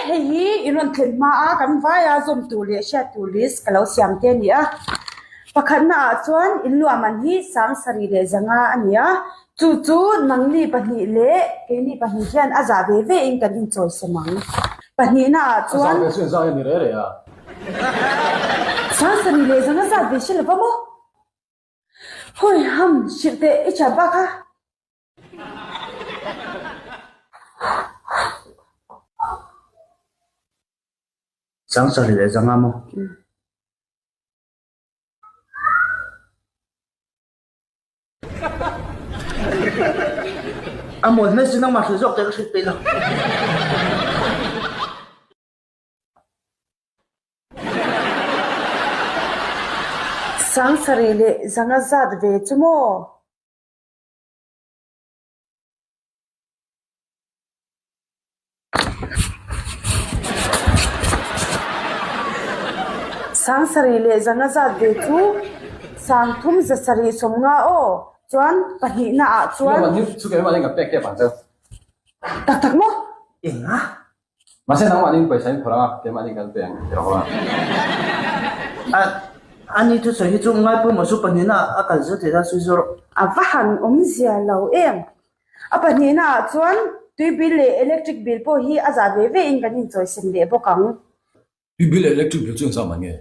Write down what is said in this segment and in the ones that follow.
hei hi in rawn thlen hma a kan vaia zawm tur leh hriat tur list ka lo siam te a ni a. Pakhatna ah chuan in luahman hi sangsarih leh zanga a ni a, chu chu nangni pahnih leh keini pahnih hian a zah ve ve in kan inchawisem ang. Pahnihna ah chuan. A zah ve chu inzah nge ni reh reh a? Sangsarih leh zanga zat ve hre lova maw? Hawi ham hrilh teh i thian pa kha. Sangsarih leh zanga maw? A mawl hmel chu nangmah hrilh zawk teh ka hrilh peih lo. Sangsarih leh zanga zat ve chu maw? Sangsarih leh zanga zat ve chu sangthum zasarih sawmnga aw chuan pahnihna ah chuan. Tak tak maw? Enga? Mahse nangmahni pawisa in phawrh ang a, keimahni kan pe ang ti rawh a. A, ani thusawi hi chu ngai pawimawh chu pahnihna ah a kal zel thei ta sawi zawh rawh. A va han awmzia lo em. A pahnihna ah chuan tui bill leh electric bill pawh hi a zah ve ve in kan inchawisem leh bawk ang. Tui bill leh electric bill chu engzah man nge?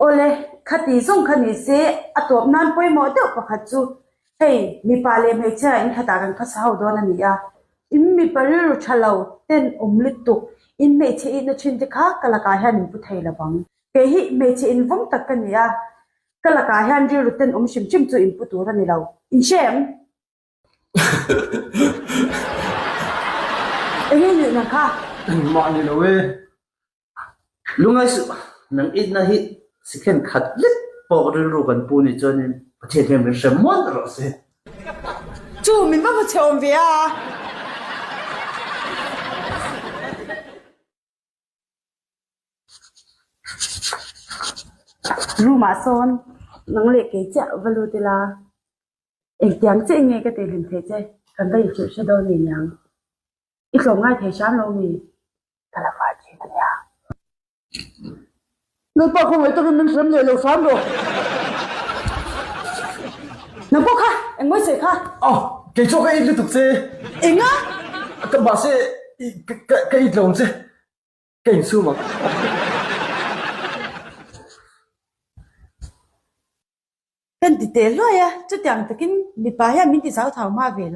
Awle, khati zawng kha ni se, a tawp nan pawimawh deuh pakhat chu hei mipa leh hmeichhia in khatah kan khawsa ho dawn a ni a. In mipa rilru tha lo ten awm lutuk, in hmeichhe ihna thin te kha ka lakah hian in pu thei lo vang. Kei hi hmeichhe invawng tak ka ni a, ka lakah hian rilru ten awm hrim hrim chu in pu tur a ni lo. In hre em? Enge nuih nang kha? Engmah ni lo e. Lungai suh, nang itna hi sikhen khat lek pawh rilru kan pu ni chuanin Pathian hian min hre mual rawh se. Chu min va hmu chhe awm ve a. Room ah sawn nang leh kei chiah va lut ila engtiang chiah nge ka tih hlim theih che kan va inhrilh hre dawn ni niang. I tlawm ngai thei hram lo mi? Ka la far thin a nia. Lalpa khawngaih takin min hrem leh lo hram rawh. Nang pawh kha, engmawi sawi kha? Aw, kei chu ka it lutuk che. Enga? Ka mahse ka it lo ang che. Ka insum ang. Kan ti teh hluai a, chutiang takin mipa hian min ti zau thau hma ve lo.